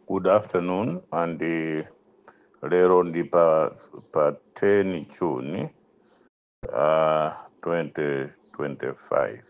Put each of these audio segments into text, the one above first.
Good afternoon, and lero ndi pa 10 June 2025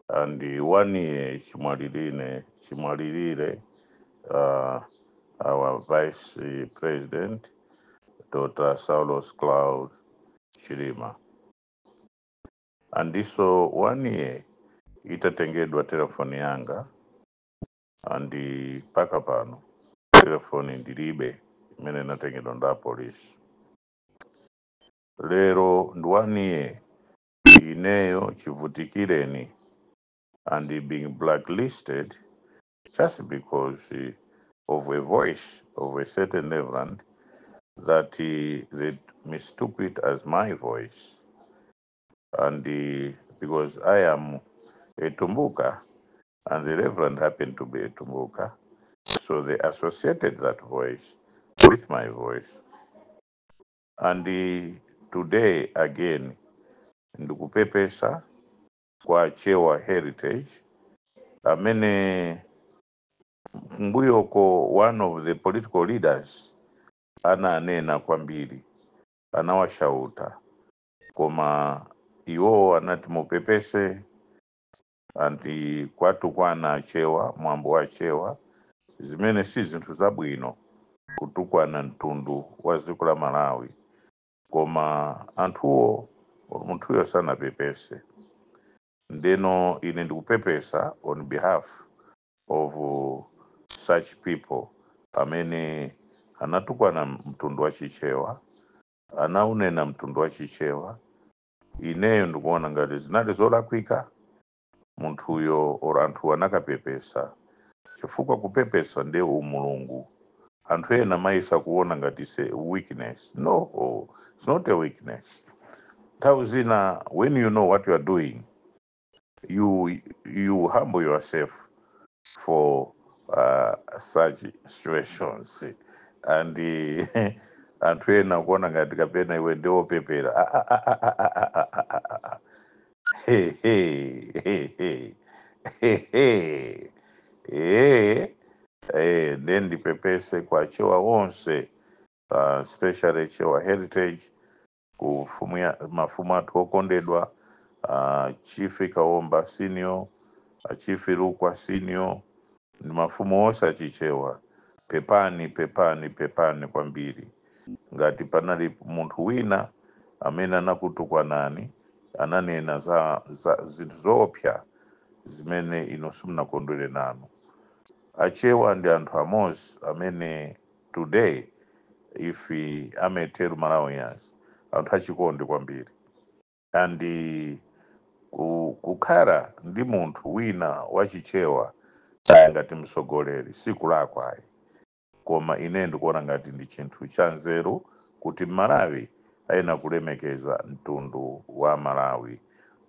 and one year chimwalirire our Vice President Dr. Saulos Klaus Chilima, andiso one year itatengedwa telefoni yanga, and paka pano telefoni ndilibe imene inatengedwa nda polisi. Lero ndi one year ineyo chivutikireni and being blacklisted just because of a voice of a certain reverend that they mistook it as my voice, and because I am a Tumbuka and the reverend happened to be a Tumbuka, so they associated that voice with my voice. And today again ndikupepesa kwa Chewa Heritage amene mbuyoko one of the political leaders ananena kwambiri, anawashauta, koma iwowo anati mupepese anti kwatukwana Achewa, mwambo wa Chewa, zimene si zinthu zabwino kutukwana mtundu wa dziko la Malawi, koma anthuwo, munthuyo sanapepese. Ndeno ine ndikupepesa on behalf of such people amene anatukwana mtundu wa Chichewa, anaunena mtundu wa Chichewa. Ineyo ndikuona ngati zinali zolakwika. Munthuyo or anthu anakapepesa, chifukwa kupepesa ndiye umulungu. Anthu ena mayesa kuona ngati it's a weakness. No, it's not a weakness. Nthawi zina when you know what you are doing, you humble yourself for such situations. And anthu ena kuona ngati kapena iwe ndiwopepera. Ah, ah, ah, ah, ah, ah, ah, ah, ah, ah. Hey, hey, hey, hey. Hey, hey. Eh, eh, then ndipepese kwa Chewa onse, especially Chewa Heritage, kufumu ya mafumu athu okondedwa, Chief Kaomba Senior, Chief Lukwa Senior, ndi mafumu onse achichewa. Pepani, pepani, pepani kwambiri ngati panali munthu wina amene anakutukwanani, ananena za zinthu zoopsa zimene inu simunakondwere nanu. Achewa ndi anthu amodzi amene today, if I may tell Malawians, anthu achikondi kwambiri, and kukhala ndi munthu wina wachichewa kaya ngati mtsogoleri sikulakwa ayi, koma ine ndikuona ngati ndi chinthu cha nzeru kuti Malawi ayena kulemekeza mtundu wa Malawi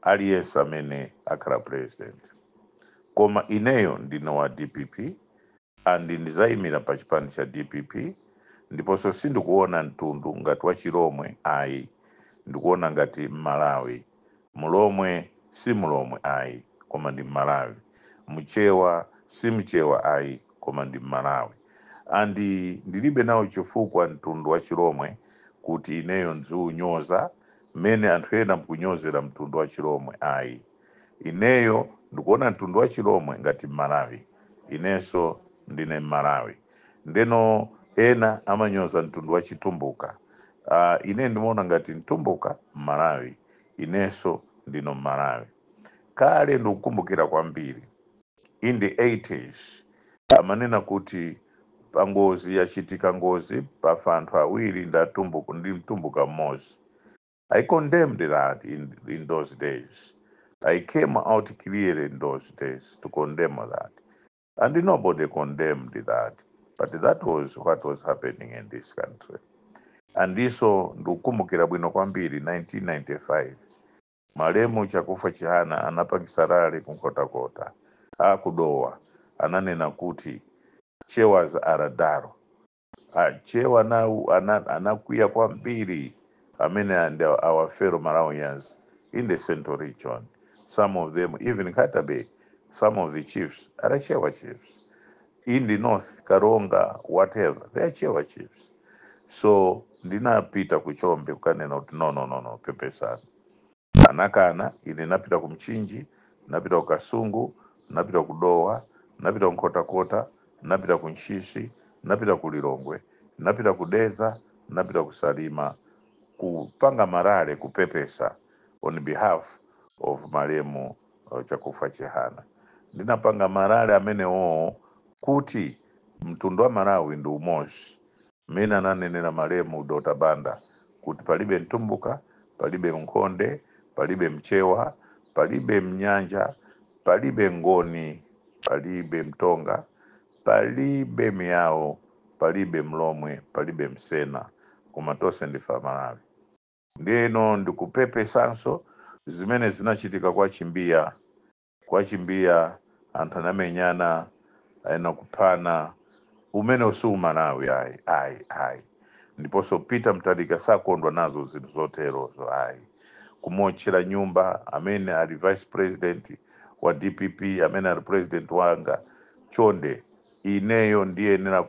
aliyense amene akhala president. Koma ineyo ndine wa DPP and ndizayimira pa chipani cha DPP, ndiponso sindikuona mtundu ngati wa Chilomwe ayi, ndikuona ngati Mmalawi. Mulomwe si Mulomwe ayi, koma ndi Mmalawi. Mchewa si Mchewa ayi, koma ndi Mmalawi. And ndilibe nawo chifukwa mtundu wa Chilomwe kuti ineyo ndziunyoza mmene anthu ena mkunyozera mtundu wa Chilomwe ayi. Ineyo ndikuona mtundu wa Chilomwe ngati Mmalawi, inenso ndine Mmalawi. Ndeno ena amanyoza mtundu wa Chitumbuka. Ine ndimaona ngati Mtumbuka Mmalawi, inenso ndino Mmalawi. Kale ndikukumbukira kwambiri in the 80s amanena kuti pangozi yachitika ngozi, pafa anthu awiri ndatumbuka ndi Mtumbuka mmodzi. I condemned that in those days. I came out clearly in those days to condemn that, and nobody condemned that, but that was what was happening in this country. Andiso ndikukumbukira bwino kwambiri 1995 malemu Chakufa Chihana anapangisa rally kuNkhotakota akudowa, ananena kuti Chewas are dull. Achewa anakwiya kwambiri amene and our fellow Malawians in the central region. Some of them, even Nkhata Bay, some of the chiefs are Chewa chiefs. In the north, Karonga, whatever, they are Chewa chiefs. So ndinapita kuchombe kukanena kuti no, no, no, no, pepesani. Anakana. Ine napita ku Mchinji, napita ku Kasungu, napita ku Dowa, napita ku Nkhotakota, napita ku Ntchisi, napita ku Lilongwe, napita ku Dedza, napita ku Salima kupanga ma rally kupepesa on behalf of malemu Chakufa Chihana. Ndinapanga ma rally amenewo kuti mtundu wa Malawi ndi umodzi, mmene ananenera malemu Dr Banda kuti palibe Mtumbuka, palibe Mkhonde, palibe Mchewa, palibe Mnyanja, palibe Ngoni, palibe Mtonga, palibe Miyawo, palibe Mlomwe, palibe Msena, koma tonse ndife Amalawi. Ndiyeno ndikupepesanso zimene zinachitika kwa Chimbiya. Kwa Chimbiya anthu anamenyana, ena kuphana. Umene si Umalawi, ayi, ayi, ayi. Ndiponso Peter Mutharika sakondwa nazo zinthu zoterozo, ayi. Kumotchera nyumba amene ali vice president wa DPP, amene ali president wanga, chonde, ineyo ndiyenera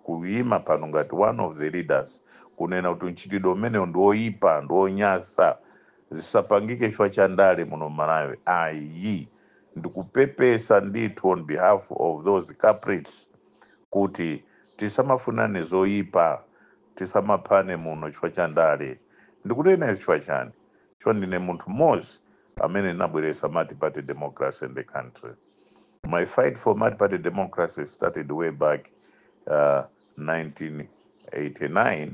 kuyima pano ngati one of the leaders kunena kuti mchitidwe umenewo ndi woyipa, ndi wonyasa, zisapangike chifukwa cha ndale muno Malawi, ayi. Ndikupepesa ndithu on behalf of those culprits kuti tisamafunane zoyipa, tisamaphane muno chifukwa cha ndale. Ndikunena chifukwa chani? Chifukwa ndine munthu mmodzi amene ndinabweretsa multi-party democracy in the country. My fight for multi-party democracy started way back 1989,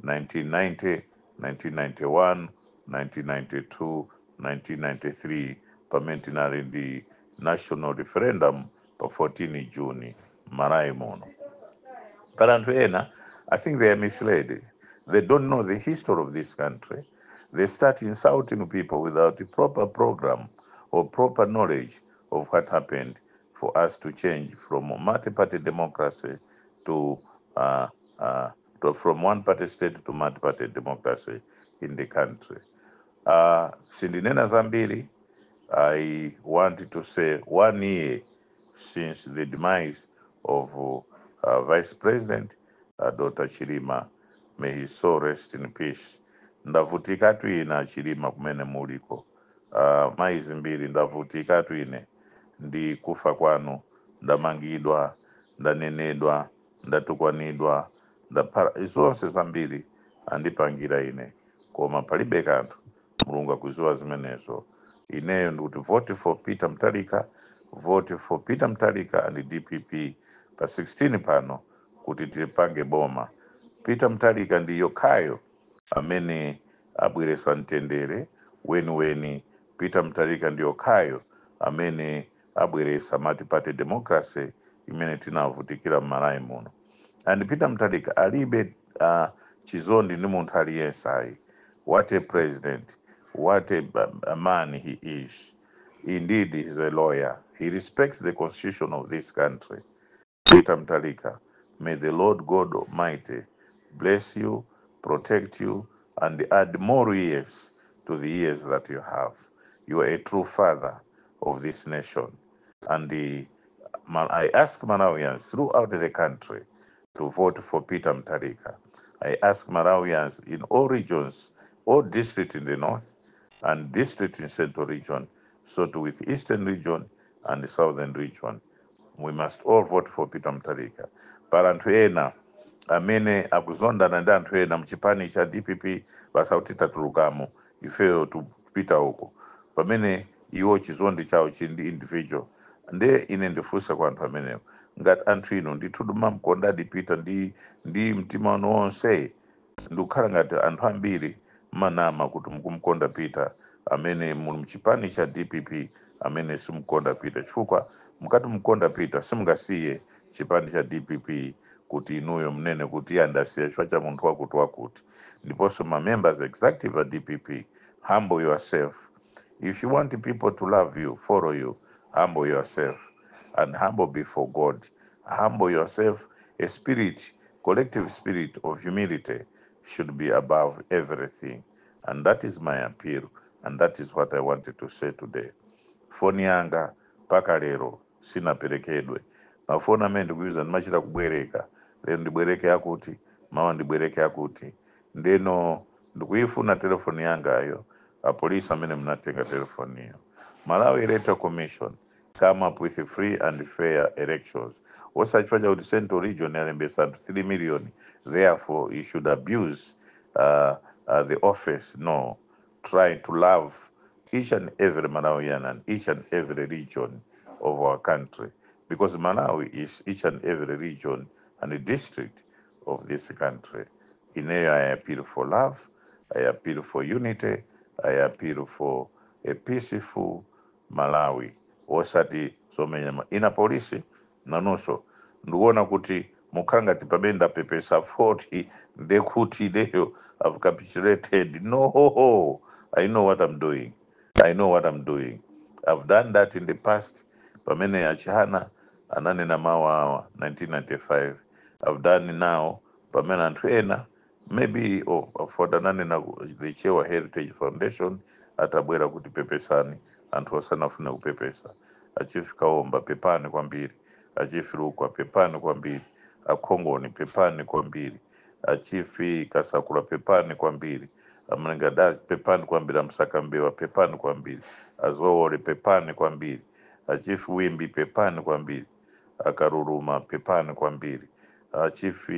1990, 1991, 1992, 1993, pamene tinali ndi national referendum pa 14 June Malawi muno. But anthu ena, I think they are misled. They don't know the history of this country. They start insulting people without a proper program or proper knowledge of what happened for us to change from multi-party democracy to from one party state to multi-party democracy in the country. Sindinena zambiri. I want to say one year since the demise of Vice President Dr. Chilima. May his soul rest in peace. Ndavutikatu ine Chilima kumene muliko. Mayi zimbiri, ndavutikatu ine ndi kufa kwanu. Ndamangidwa, ndanenedwa, ndatukwanidwa, ndapara zonse zambiri andipangira ine, koma palibe kanthu. Mulungu akuziwa zimenezo. Ineyo ndikuti vote for Peter Mutharika, vote for Peter Mutharika and DPP pa 16 pano kuti tipange boma. Peter Mutharika ndi yokhayo amene abweresa mtendere weniweni. Peter Mutharika ndi yokhayo amene abweresa multi-party democracy imene tinavutikira m'Malawi muno. And Peter Mutharika alibe chizondi ndi munthu aliyense, ayi. What a president, what a man he is. Indeed, he's a lawyer. He respects the constitution of this country. Peter Mutharika, may the Lord God Almighty bless you, protect you, and add more years to the years that you have. You are a true father of this nation. And I ask Malawians throughout the country to vote for Peter Mutharika. I ask Malawians in all regions, all districts in the north and district in central region, so too with eastern region and the southern region. We must all vote for Peter Mutharika. Pala anthu ena amene akuzondana ndi anthu ena mchipani cha DPP, basauti tatulukamo ifeyo tupita uko, pamene iwo chizondi chawo chili ndi individual. Nde ine ndifunsa kwa anthu amenewo, ngati anthu inu ndithu mumamkondadi Peter ndi mtima wanu wonse, ndikukhala ngati anthu ambiri manama kuti mukumkonda Peter, amene muli mchipani cha DPP amene simukonda Peter, chifukwa mukati mukonda Peter simungasiye chipani cha DPP kuti inuyo mnene kuti iye andasiya chifukwa cha munthu wakuti wakuti. Ndiponso ma members executive a DPP, humble yourself. If you want people to love you, follow you, humble yourself and humble before God. Humble yourself. A spirit, collective spirit of humility should be above everything. And that is my appeal, and that is what I wanted to say today. Foni yanga mpaka lero sinaperekedwe. Mafoni amene ndikuyuza ndimachita kubwereka. Lero ndibwereke akuti, mawa ndibwereke akuti. Ndeno ndikuyifuna telefoni yangayo. Apolisi amene mnatenga telefoniyo, Malawi Electoral Commission, come up with free and fair elections. Osachifukwa chakuti Central Region yalembesa anthu 3 million, therefore you should abuse the office. No, try to love each and every Malawian and each and every region of our country, because Malawi is each and every region and the district of this country. Ineyo, I appeal for love, I appeal for unity, I appeal for a peaceful Malawi. Osati zomenya ina. Polisi nanonso, ndikuona kuti mukhala ngati pamene ndapepesa 40, ndekuti ineyo have capitulated. No, I know what I'm doing. I know what I'm doing. I've done that in the past pamene achihana ananena mawu awa 1995. I've done it now pamene anthu ena maybe, oh, for ananena the Chewa Heritage Foundation atabwera kuti pepesani, anthu osanafune kupepesa. Achief Kaomba, pepani kwambiri. Achief Lukwa, pepani kwambiri. Akhongoni, pepani kwambiri. Achief Kasakula, pepani kwambiri. Amlengada, pepani kwambiri. Amsakambewa, pepani kwambiri. Azowole, pepani kwambiri. Achief Wimbi, pepani kwambiri. Akaruruma, pepani kwambiri. Achief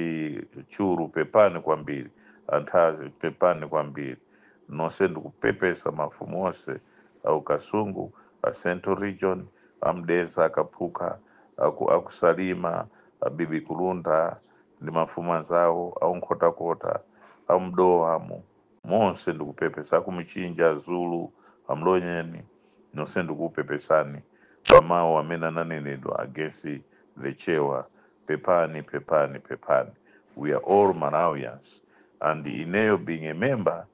Churu, pepani kwambiri. Anthazi, pepani kwambiri. Nonse ndikupepesa, mafumu onse au Kasungu, a Central Region, amdeza, akaphuka, akusalima, abibi Kulunda ndi mafumu anzawo aunkhotakota, amdowamu, monse ndikupepesa. Akumchinja, Zulu, amlonyeni, nonse ndikupepesani pamawu amene ananenedwa against the Chewa. Pepani, pepani, pepani. We are all Malawians, and ineyo being a member,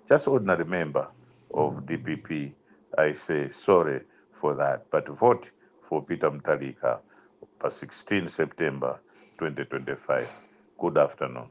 just ordinary member of DPP, I say sorry for that. But vote for Peter Mutharika pa 16 September 2025. Good afternoon.